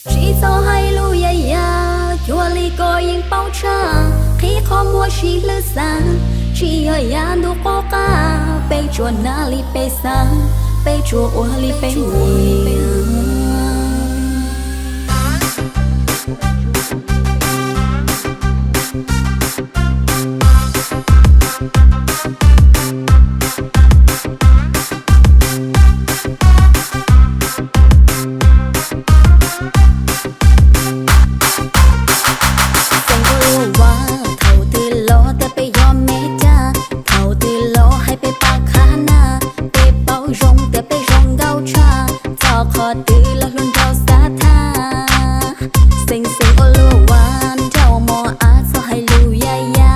Tsis txhob hais lus ya ya, cuag li koj yeej paub tshaj, qhib qhov muag sib hlwb xav, tsis yog yav ntuj qub qab, peb tsuas hnav li peb xav, peb tsuas ua li peb nyiam. Xeem ua luaj ua, thaum twg los tias peb yog me cab, thaum twg los hais peb pab khab na, peb paub zoo tias peb zoo nkauj tshaj, txog qhov twg los hluas nraug xav thab. Xeem xeem ua luaj ua, nraug mos av txhob hais lus ya ya,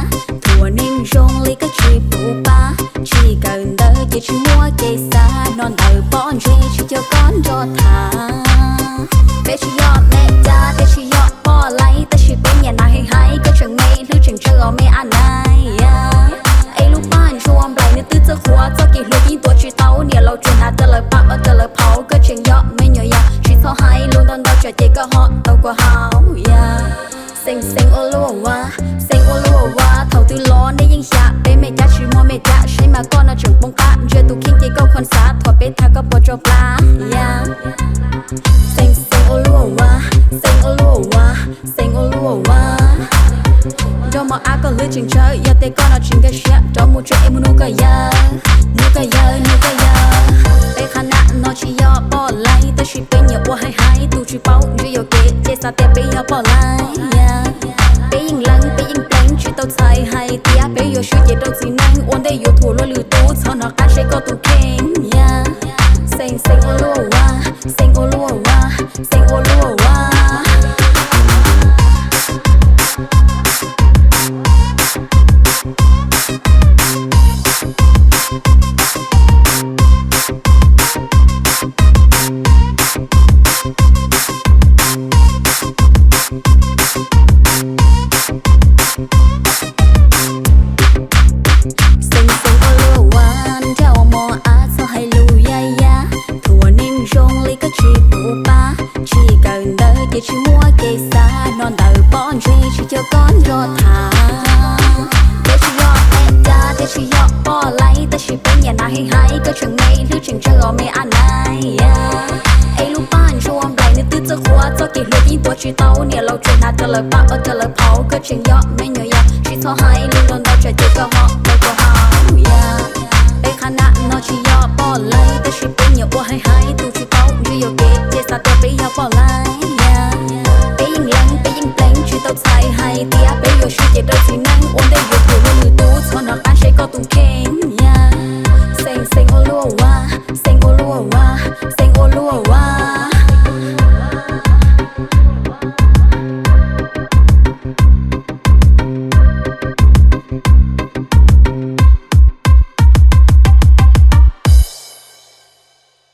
thuam neeg zoo li koj tsis pub pab, tsis kawm ntawv ces tsis muaj kev xav, hnov ntawv pob ntseg tsis coj koj nrog tham. Peb tsis yog me cab, peb tsis yog poj laib, tab sis peb nyiam hnav heev hais, koj tseem me hlwb tseem tsawg os me a nais. Es lub paj ntsuag nplaim nws twb txawj qhuav, txoj kev hluas yeej tuav tsis tau, niam laus tsuas hnav rau lawv paj, ua rau lawv phaum, koj tseem yog me nyuam yaus, tsis txhob hais lus ntau ntau tsam ces koj ho tau kuv haus ya. Xeem xeem ua luaj ua, xeem ua luaj ua, thaum twg los nej yeej xyav peb me cab, tsis muaj me cab, saib mas koj no tseem poob qab, ntsia tus kheej ces koj khuam xav, thuam peb tham koj puas tso plab ya. Xeem xeem ua luaj ua, xeem ua luaj ua, xeem ua luaj ua. Nraug mos av koj hlwb tseem tsawg, yog tias koj no tsis nkag siab, rov mus tsev es mus nug koj yawg, nug koj yawg, nug koj yawg. Peb qhab na no tsis yog poj laib, tab sis peb nyiam ua heev hais, tus tsis paub ntshe yuam kev, ces xav tias peb yog poj laib ya. Peb yeej lees, peb yeej pleev, tsis tau txhais hais tias peb yuav swb ces rau txiv neej, ua ntej yuav thuam luag lwm tus, txhob hnov qab seb koj tus kheej ya. Xeem xeem ua luaj ua, xeem ua luaj ua, xeem ua luaj ua. Xeem xeem ua luaj ua, nraug mos av txhob hais lus ya ya, thuam neeg zoo li koj tsis pub pab, tsis kawm ntawv ces tsis muaj kev xav, hnov ntawv pob ntseg tsis coj koj nrog tham. Peb tsis yog me cab, peb tsis yog poj laib, tab sis peb nyiam hnav heev hais, koj tseem me hlwb tseem tsawg os me a nais. Es lub paj ntsuag nplaim nws twb txawj qhuav, txoj kev hluas yeej tuav tsis tau, niam laus tsuas hnav rau lawv paj, ua rau lawv phaum, koj tseem yog me nyuam yaus, tsis txhob hais lus ntau ntau tsam ces koj ho tau kuv haus ya. Peb qhab na no tsis yog poj laib, tab sis peb nyiam ua heev hais, tus tsis paub ntshe yuam kev, ces xav tias peb yog poj laib ya. Peb yeej lees, peb yeej pleev, tsis tau txhais hais tias peb yuav swb ces rau txiv neej, ua ntej